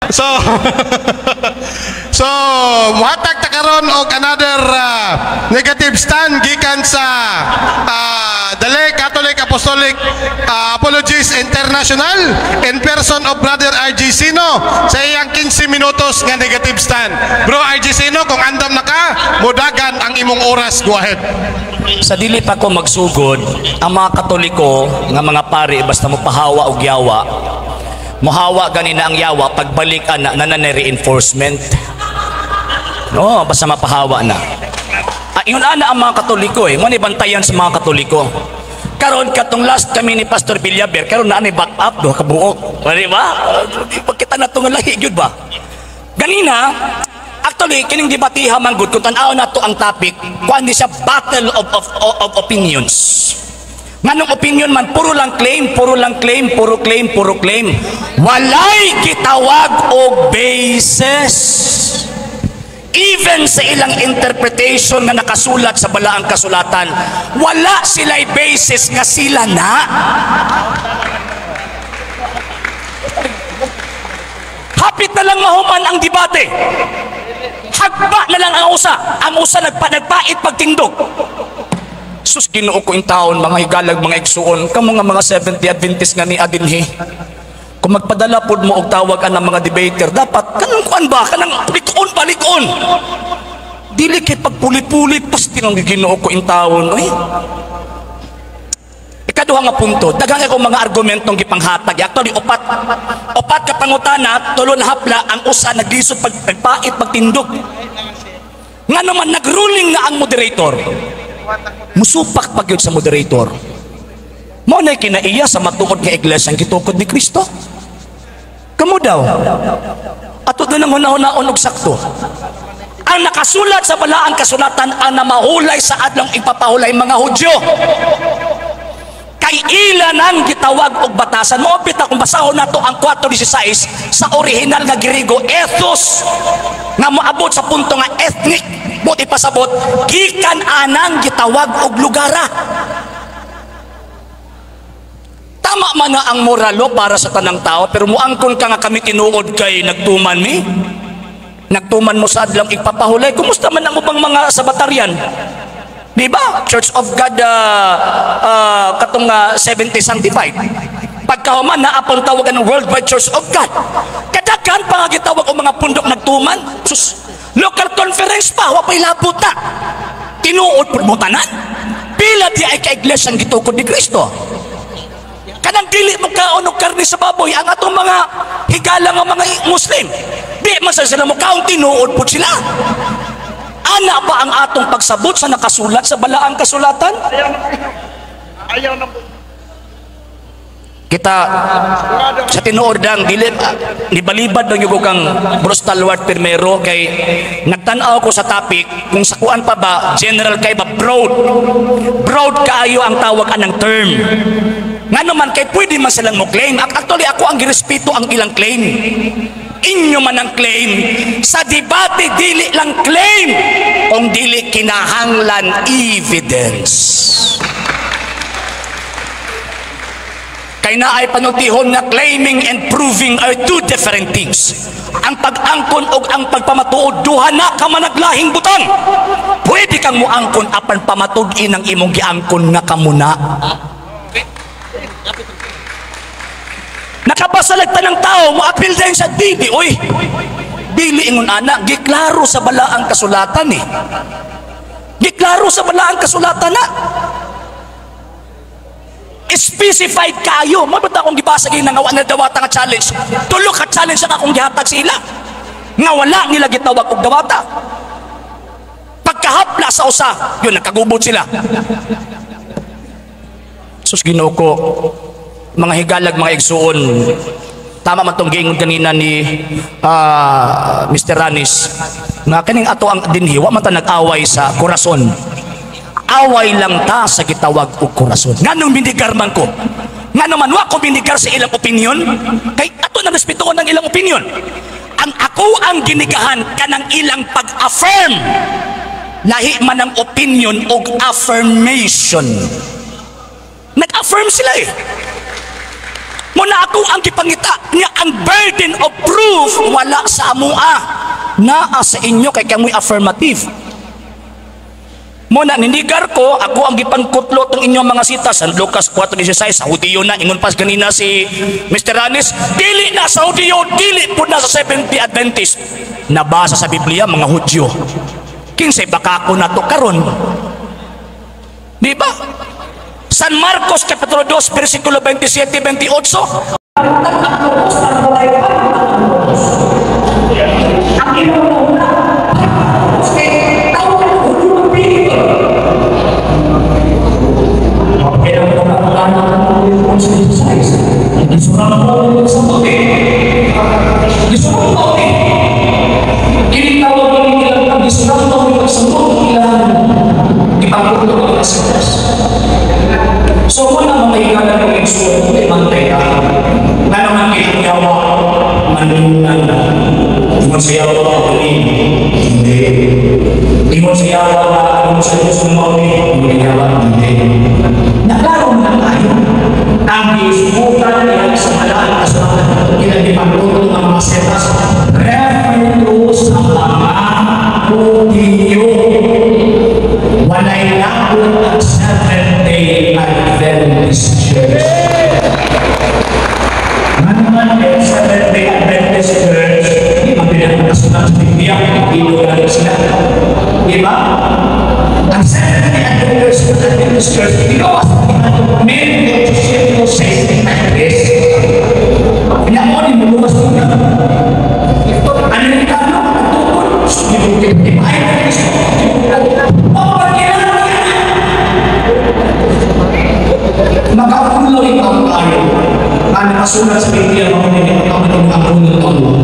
So, muhatag ta karon og another negative stand gikan sa Dale Catholic Apostolic Apologists International in person of Brother RG Sino sa iyang 15 minutos nga negative stand. Bro RG Sino, kung andam na ka, mudagan ang imong oras. Go ahead. Sa dili pa ko magsugod, ang mga Katoliko nga mga pari basta mo pahawa og yawa, mohawa ganina ang yawa pagbalik ana na na reinforcement. No, basta mapahawa na. Ah, yun ana ang mga Katoliko eh. Mo ni bantayan sa mga Katoliko. Karon katong last kami ni Pastor Villaber, karon naa ni back up duha ka buok. Di ba? Pagkita na to nga lahi gyud ba? Ganina, actually kining debatiha man gud kung tan-aw nato ang topic, kuan di siya battle of opinions. Nganong opinion man puro lang claim, puro lang claim, puro claim, puro claim. Walay gitawag og basis. Even sa ilang interpretation nga nakasulat sa balaang kasulatan, wala sila'y basis nga sila na. Hapit na lang mahuman ang debate. Hagba na lang ang usa. Ang usa nagpait pagtindog. Sus, Ginoo ko in taon, mga higalag, mga igsuon, kamo nga mga 70 Adventist nga ni adinhi. Kung magpadala pod mo og tawag ang mga debater, dapat kanang kuan ba, kanang lik-on ba, lik-on. Dili kay pagpuli-puli, pasti ng Ginoo ko in taon, oy. Ikaduha nga punto, daghang akong mga argumentong gipanghatag. Actually, upat. Upat ka pangutana, tulo na hapla, ang usa naglisod pagpait pagtindog. Nga naman, nagruling na ang moderator. Musupak pag yun sa moderator. Mao na kinaiya sa matuod nga iglesia ang gitukod ni Kristo. Kamo daw. Ato din ang hunahunahon og sakto. Ang nakasulat sa balaang kasulatan ang namahulay sa adlong ipapahulay mga Hudyo. Kay ila nang gitawag og batasan. Mao pita kung basahon nato ang 4:16 sa orihinal nga Griego, ethos, nga moabot sa punto nga ethnic, buti pasabot gikan anang gitawag og lugara. Tama man na ang moralo para sa tanang tao, pero muangkon ka nga kami tinuod kay nagtuman mi. Nagtuman mo sa adlong ipapahulay. Kumusta man ang ubang mga Sabatarian? Di ba? Church of God katong 70 sanctified. Pagkahuman na apon tawagan ng Worldwide Church of God. Kadaghan pa nga gitawag og mga pundok nagtuman. Sus, local conference pa, wa pa'y labot na. Tinuod pud mo tanan. Pila di ay ka iglesia ang gitukod ni Kristo. Kanang dili mo kaon og karne sa baboy ang atong mga higala nga mga Muslim. Di man sa sila mo kaon, tinuod pud sila. Ana ba ang atong pagsabot sa nakasulat sa balaang kasulatan? Ayaw na. Kita sa tinuod lang dili nibalibad lang yugo kang Bro Stalwart Primero kay nagtan-aw ko sa topic kung sa kuan pa ba general kay ba broad. Broad kaayo ang tawag anang term. Ngano man kay pwede man silang mo claim. Actually ako ang girespeto ang ilang claim. Inyo man ang claim. Sa debate dili lang claim kung dili kinahanglan evidence. Kay naay panultihon nga claiming and proving are two different things. Ang pag-angkon og ang pagpamatuod duha na ka managlahing butang. Pwede kang muangkon apan pamatud-in ang imong giangkon nga kamuna. Nakabasa lang tanang tao, moapil din sa dili. Uy, dili ingon ana, giklaro sa balaang kasulatan eh. Giklaro sa balaang kasulatan na. Specified kayo. Mabata akong gibasa gina nga wala dawata nga challenge. Tulo ka challenge ang akong gihatag sa ila. Nga wala nila gitawag og dawata. Pagkahapla sa usa, yun nagkagubot sila. Sus Ginoo ko, mga higalag, mga igsuon, tama man tong giingon kanina ni Mr. Ranis nga kaning ato ang dinhi wa man ta nag-away sa korason. Away lang ta sa gitawag og korason. Nganong binigar man ko? Ngano man wa ko binigar sa ilang opinion? Kay ato na respetuon ang ilang opinion. Ang ako ang ginigahan kanang ilang pag-affirm. Lahi man ang opinion og affirmation. Nag-affirm sila eh. Muna ako ang gipangita niya, ang burden of proof wala sa amua. Naa sa inyo kay kamoy affirmative. Muna ninigar ko, ako ang gipangkutlo tong inyong mga sita San Lucas 4:16 sa Hudiyo na ingon pas ganina si Mr. Ranis, dili na sa Hudiyo, dili pud na sa Seventh-day Adventist. Nabasa sa Biblia mga Hudyo. Kinsay baka ko na to karon? Di ba? San Marcos Kapitulo 2 versikulo 27 28. Ang inyong kay tawag ko Hudiyo. Kaya ang mga sa gisurang mo sa puti. Gisurang mo eh. Kini tawag ni ilang pag gisurang mo pagsamot ilang ipangkuto ang mga sitas. So kung ang mga higala ng igsuon, di man tayo. Nga naman kitang yawa, manungan. Ingon sa yawa, mauni. Hindi. Ingon sa yawa na ingon sa Diyos ng mauni. Ingon sa yawa, hindi. Naklaro na tayo. Ang gisgutan niya sa balaan kasulatan, ilang ipangkuto ng mga setas, refer to sa mga Hudiyo. Walay labot ang Seventh-day Adventist Church. Nga naman eh, Seventh-day Adventist Church, di ba pinagkasulat sa Biblia, hindi na sila. Di ba? Ang Seventh-day Adventist Church, igawas sa 1863. Kanya mo ni muluwas nila. Amerikano, tukod, ibahin na Kristo. Oh, pagkailangan makapulo ikaw tayo. Ang nakasulat sa Biblia, mga nini, ang ang puno.